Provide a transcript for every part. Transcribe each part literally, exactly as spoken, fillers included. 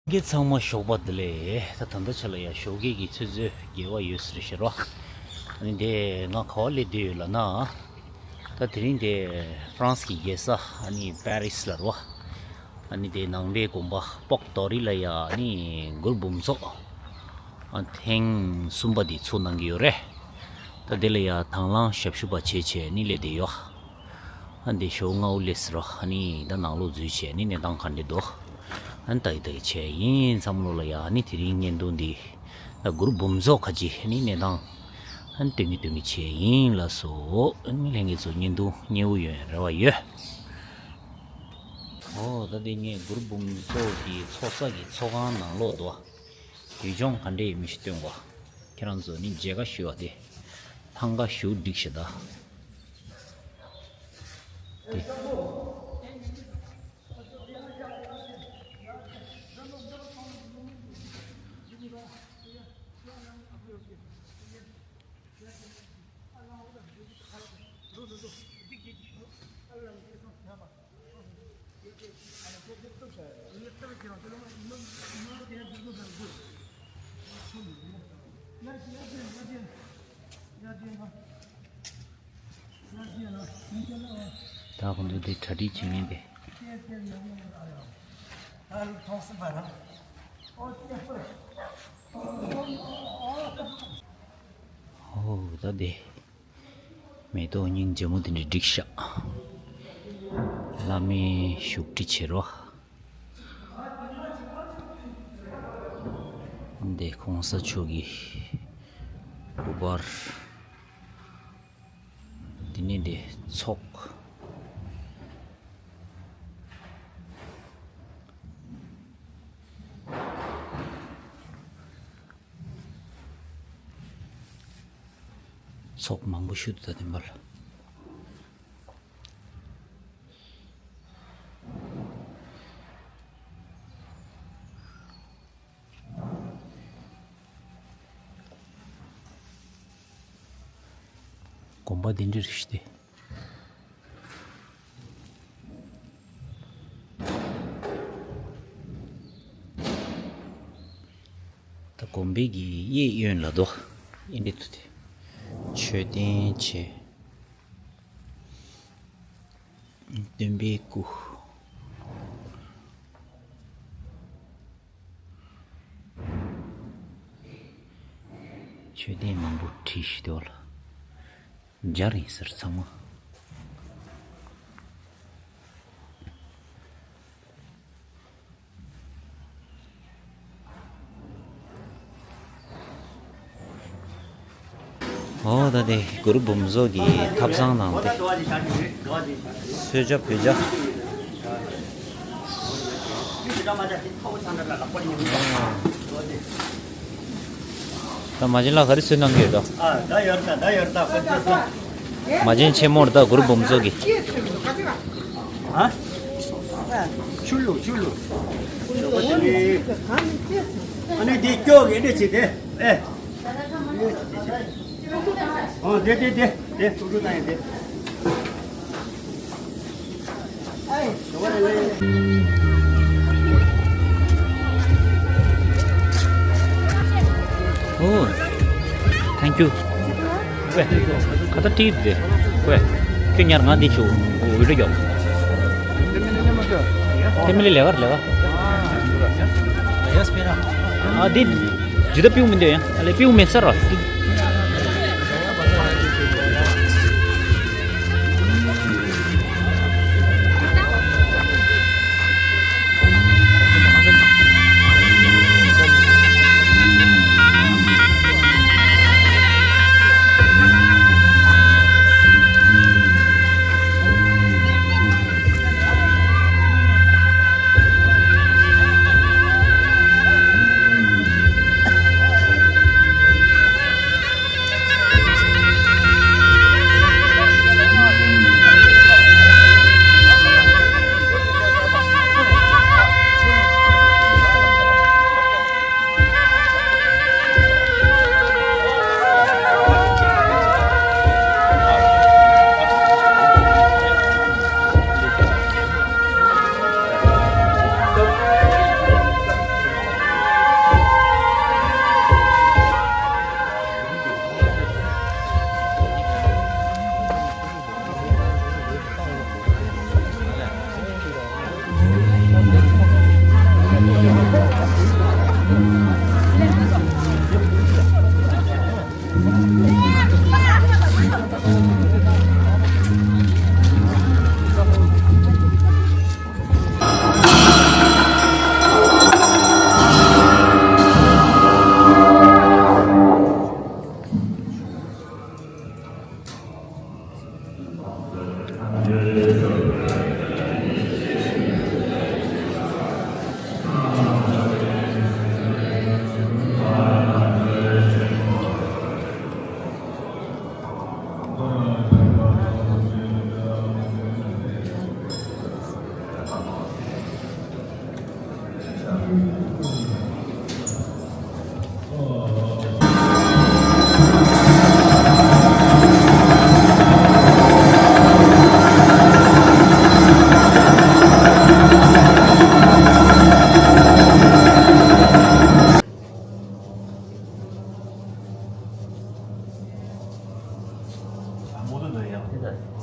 ལྷན་རྒྱས་ཚང་མ་ཞོགས་པ་བདེ་ལེགས། ད་ད་ལྟ་ཆ་ལ་ཡ་ཞོགས་ཀས་ཀྱི་ཚོད་ཚོད་དགེ་བ་ཡོད་ཟེར་ཤེར་བ། ཨ་ནི་དེ་ང་ག་བ་སླེབས་བསྡད་ཡོད་ལབ་ན། ད་དེ་རིང་དེ་ཧྥ་རན་སི་གི་རྒྱལ་ས་ཨ་ནི་པེ་རིས་ལ་རེད་བ། ཨ་ནི་དེ་ནང་པའི་དགོན་པ་པོག་ཏོ་རི་ལ་ཡ་ཨ་ནི་གུ་རུ་འབུམ་ཚོགས་ཨ་ཐེངས་གསུམ་པ་དེ་ཚུགས་གནང་གི་ཡོད་རེད། ད་དེ་ལ་ཡ་དང་བླངས་ཞབས་ཞུ་པ་བྱས་བྱས་ཨ་ནི་སླེབས་བསྡད་ཡོད། ཨ་འདི་ཞོགས་སྔ་པོ་སླེབས་ཟེར་རོ། ཨ་ནི་ད་ནང་ལོགས་འཛུལ་བྱས་ཨ་ནི་གནས་སྟངས་ག་འདྲ་འདུག་ཨ་ནི་ལྟ་ཡི་ལྟ་ཡི་བྱས་ཡིན། བསམ་བློ་ལ་ཡ་ཨ་ནི་དེ་རིང་བརྙན་ཐུང་འདི་ད་གུ་རུ་འབུམ་ཚོགས་ཁ་ཅིག་ཨ་ནི་གནས་སྟངས་ཨ་ནི་སྟོན་གི་སྟོན་གི་བྱས་ཡིན་ལགས་སོ། ཨ་ནི་ལྷན་རྒྱས་ཚོ་བརྙན་ཐུང་མཉེས་པོ་ཡོང་རེ་བ་ཡོད། ཨོ་ད་དེ་ངས་གུ་རུ་འབུམ་ཚོགས་ཀྱི་ཚོགས་ས་གི་ཚོགས་ཁང་ནང་ལོགས་འདུག་ཡུལ་ལྗོངས་ག་འདྲ་ཡིན་མིན་ཞིག་སྟོན་གོ། ཁྱེད་རང་ཚོ་ནི་མཇལ་ཁ་ཞུ་བ་དེ། ཐང་ག་ཞུ་སྒྲིག་ཤག་ད། དེ། ད་ཁོང་ཚོ་དེ་གྲ་སྒྲིག་བྱེད་མཁན་དེ། ཨོ་ད་དེ། མེ་ཏོག་སྙིང་རྗེ་མོ་དེ་འདྲ་བསྒྲིགས་ཤག་བླ་མའི་བཞུགས་ཁྲི་བྱེད་རོགས། འདི་གོང་ས་མཆོག་གི་སྐུ་པར། འདི་ནི་འདི་ཚོགས། ཚོགས་མང་པོ་ཞིག་འདུག་ད་དེ་མར། དགོན་པ་འདི་འདྲ་རེད་ཤག་སྟེ། ད་དགོན་པའི་གི་གཡས་གཡོན་ལ་དོ། ཨིན་འདི་ཐུ་དེ། མཆོད་རྟེན་བྱས། སྟོན་པའི་སྐུ། མཆོད་རྟེན་མང་པོ་བྲིས་ཤིག་དེ་བ་ལ། སྦྱར་ཡིན་ཟེར་ཚང་མ། ཨོ་ད་དེ་གུ་རུ་འབུམ་ཚོགས་ཀྱི་ཐབ་ཚང་ནང་དེ་གསོལ་ཇ་ཕུལ་ཇ། ད་མ་བྱན་ལགས་ག་རེ་གསོལ་གནང་གི་ཡོད་དོ། ཨ་ད་ཡོར་ད་ད་ཡོར་ད་ཁོ་ཚོ་སོང་། མ་བྱན་ཆེན་མོར་ད་གུ་རུ་འབུམ་ཚོགས་ཀྱི། ཨ། ཆུ་ལུ་ཆུ་ལུ། ཨ་ནི་དེ་སྐྱོག་གི་འདྲ་བྱེད་དེ། ཨེ། ཨོ་དེ་དེ་དེ་དེ་ཐུག་ཐུག་ད་ཡིན་དེ། Oh, thank you. ཝེ། ཁ་ཏ་ཏི་རེད། ཝེ། ཁྱོད་ཉར་ང་འདི་ཆུ། འོ་འོ་རེ་ཡོང་། ཕེ་མི་ལི་ལེ་བར་ལེ་བ། ཨ་འདི། ཇི་ལྟར་པིའུ་མི་འདོད་ཡང་། ཨ་ལེ་པིའུ་མེད་ས་ར།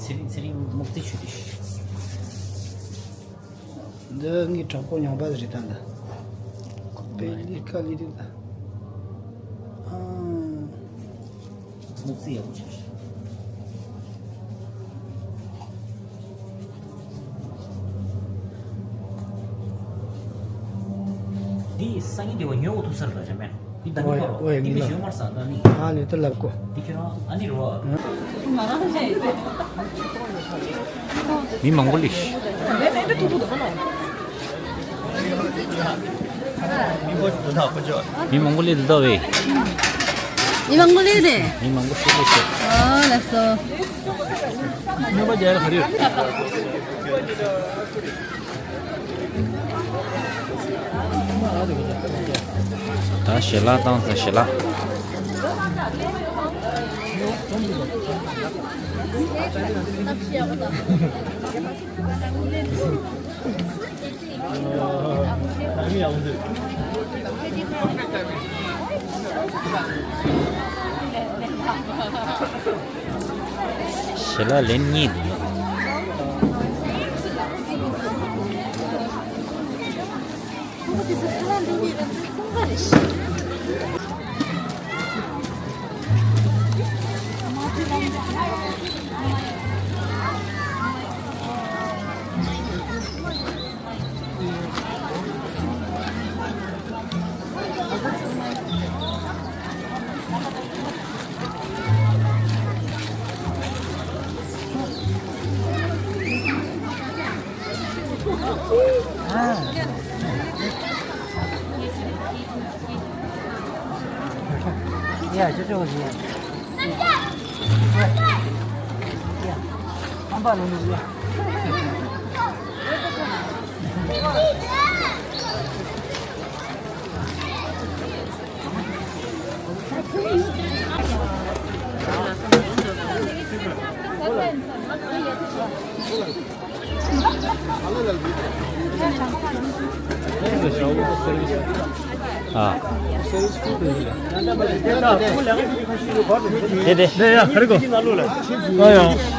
ཚེ་རིང་ཚེ་རིང་སྨུག་རྩི་ཆུ་དེ། འདི་ངའི་གྲོགས་པོ་ཉང་པ་རེད་ད་འདི། ཁོ་པེ་ལི་ཀ་ལི་རེད་ད། ཨང་། སྨུག་རྩི་ཡག་པོ་བྱས་ཤག་འདི་སང་ཉིན་འདི་བ་ཉོ་འོ་ཐུག་ས་རེད་ད་ཇ་མེན། འདི་ད་ནི་ཨོ་ཡ་ཁོ་ཨོ་ཡ་འདི་ངི་གི་ལ་ཞོ་མར་ས་ད་ནི། ཨ་ནི་ད་ལབ་གོ། འདི་ཁྱེད་རང་ཨ་ནི་རོ། མི་མང་པོ་ལིཤ། མི་མང་པོ་ལིཤ་འདུག་ད་བས། མི་མང་པོ་ལིཤ་རེད། མི་མང་པོ་ཤོས་ལིཤ་རེད། ཨོ་ལགས་སོ། ཉོ་བ་རྒྱག་ཡ་ལ་ག་རེ་ཡོད། ད་ཞལ་ལག་བཏང་ཚར་ཞལ་ལག་ཞལ་ལག་ལེན་གཉིས་འདུག་ན། ཡ་ཅོ་ཅོ་ཡ། ཡ། ཨམ་པ་ལོ་ནུ་ཡ། ཨ། དེ་དེ། དེ་ཡ་ཧ་རི་གོ། ཨ་ཡང་།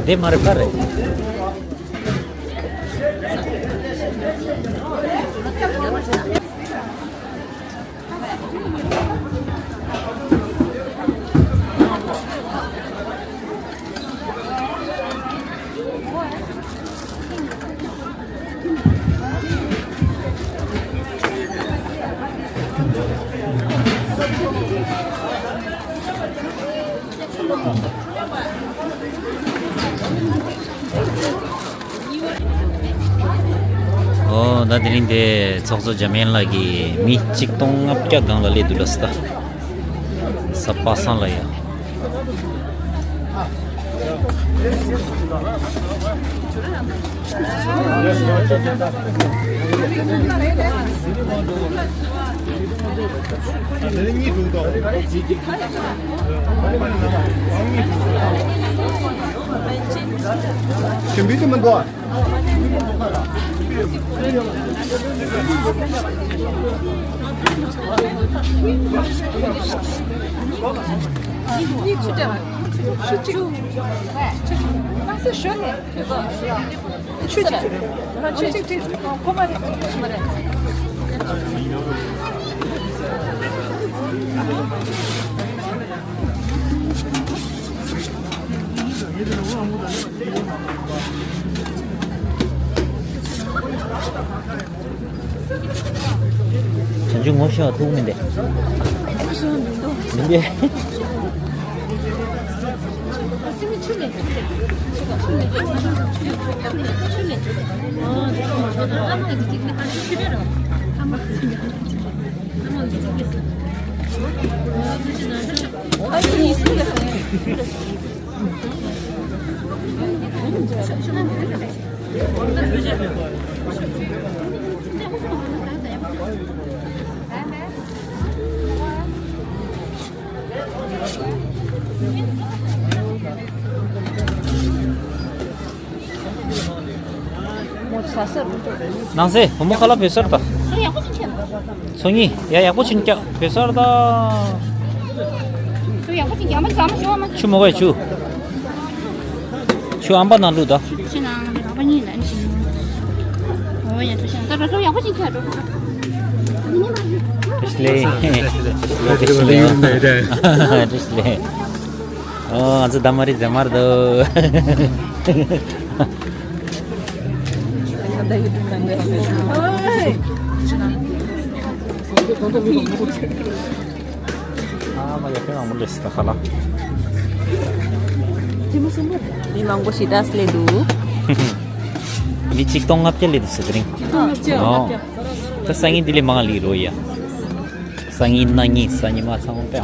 འདི་མ་རེད་པ་རེད། ཨོ་ད་དེ་རིང་དེ་ཚོགས་གཙོ་འཇམ་དབྱངས་ལགས་ཀྱིས་མི་གཅིག་སྟོང་ལྔ་བརྒྱ་སྒང་ལ་སླེབས་འདུག་ལ་སི་ད། ས་པ་སངས་ལ་ཡ། ཞིམ་པོ་མི་འདུག་བྱང་ཆུབ་ངོ་ཤེས་པ་ཐུག་མིན་ཏེ། མིན་ཏེ། ནང་སེ་བུ་མོ་ཁ་ལག་བོད་སར་ད། ཚོ་གཉིས་ཡ་ཡག་པོ་ཆུན་ཀྱག་བོད་སར་ད། ཆུ་མོ་གོས་ཆུ། ཆུ་ཨམ་པ་ནང་བླུགས་ད། ཕྱི་ནང་ལས་རོགས་པ་གཉིས་ལ་ནི་ཞིག་ཡོང་། འོ་ཡ་ཐུ་ཤ་ད་རོ་ཡག་པོ་ཅིག་ཁྱེར་འགྲོ། བཀྲ་ཤིས་བདེ་ལེགས། བཀྲ་ཤིས་བདེ་ལེགས། ཨོ་ང་ཚོ་ད་མ་རི་ཛེ་མར་དོ། ཨ་མ་ཡ་ཁྱོད་རང་མོ་ལེ་སི་ད་ཁ་ལ། མི་མང་པོ་ཞིག་ད་སླེབས་འདུག་མི་གཅིག་སྟོང་ལྔ་བརྒྱ་སླེབས་འདུག་ཟེར་དེ་རིང་། ལྔ་བརྒྱ། ཨོ། ད་སང་ཉིན་འདི་ལས་མང་ལི་རོ་ཡ། སང་ཉིན་གནངས་ཉིན་གཟའ་ཉི་མ་ཚང་མ་པའི།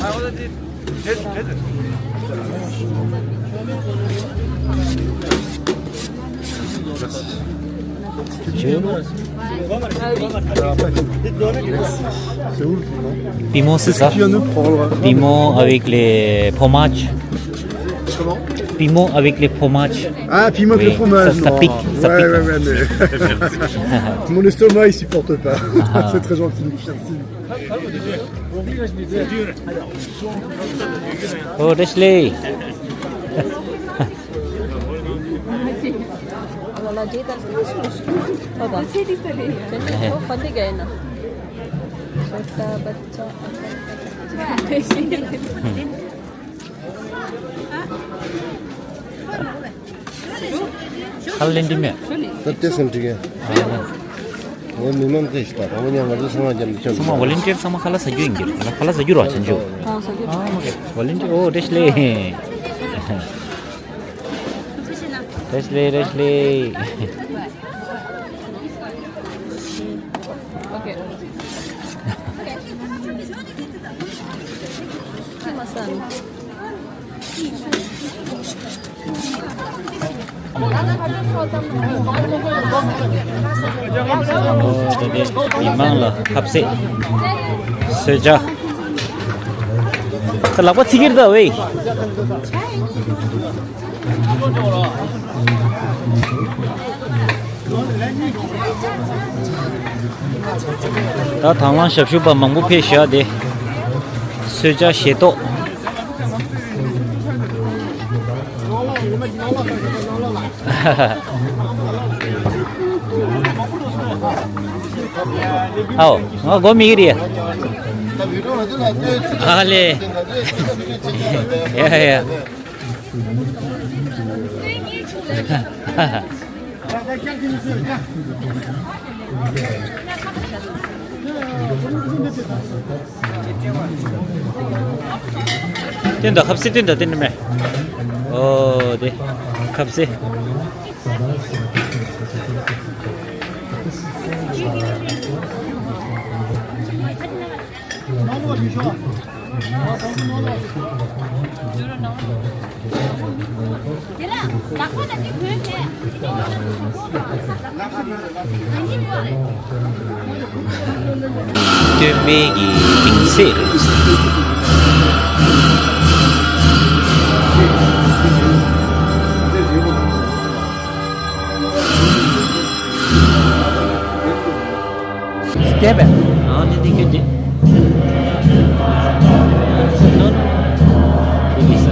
C'est où le piment ? Piment, c'est ça ? Qui va nous prendre ? Piment avec les fromages. Comment ? Piment avec les fromages. Ah, piment avec le fromage, ça, ça pique, ça pique. Ouais, ouais, ouais, mais mon estomac, il supporte pas. C'est très gentil. Merci. ཨོ་བཀྲ་ཤིས་བདེ་ལེགས། ཁ་ལེན་འདི་མེད། ད་ལྟའི་སེམས་ཁྲིད་མཁན། ངའི་མི་མང་ཚོས་ཞིག་དང་དང་པོ་ཉག་ང་ཚོ་ཚང་མ་རྒྱབ་ནས་ཁྱབ། ཚང་མ་ཝོ་ལན་ཊི་ཡར་ཚང་མ་ཁ་ལག་ཟ་རྒྱུ་ཡིན་གྱི་རེད། ཁ་ལག་ཟ་རྒྱུ་རོགས་བྱེད་རྒྱུ། ཨ་ཟ་རྒྱུ། ཨ་མ་གི་ཝོ་ལན་ཊི་ཡར། ཨོ་བཀྲ་ཤིས་བདེ་ལེགས། བཀྲ་ཤིས་བདེ་ལེགས། བཀྲ་ཤིས་བདེ་ལེགས། ཨོ་ཁེ། ཁྱི་མ་ཟ་ནི། མི་མང་ལ་ཁ་ཟས་གསོལ་ཇ། ད་ལག་པ་ཚིག་གིར་ད་ཝེ། ད་དང་བླངས་ཞབས་ཞུ་པ་མང་པོ་ཕེབས་ཤག་དེ། གསོལ་ཇ་ཞལ་ཏོག་ཨའོ། ང་སྒོ་མི་གི་རེད། ཨ་ལེ། ཡ་ཡ། སྟོན་དང་ཁབ་སེ། སྟོན་དང་སྟོན་མེ། ཨོ་དེ་ཁབ་སེ། སྟོད་སྨད་ཀྱི་གདིང་ཚད་རེད། བལྟས་པས། ཨ་ནི་འདི་ཁྱོད་འདི། ནོ་ནོ། འདི་མི་ས།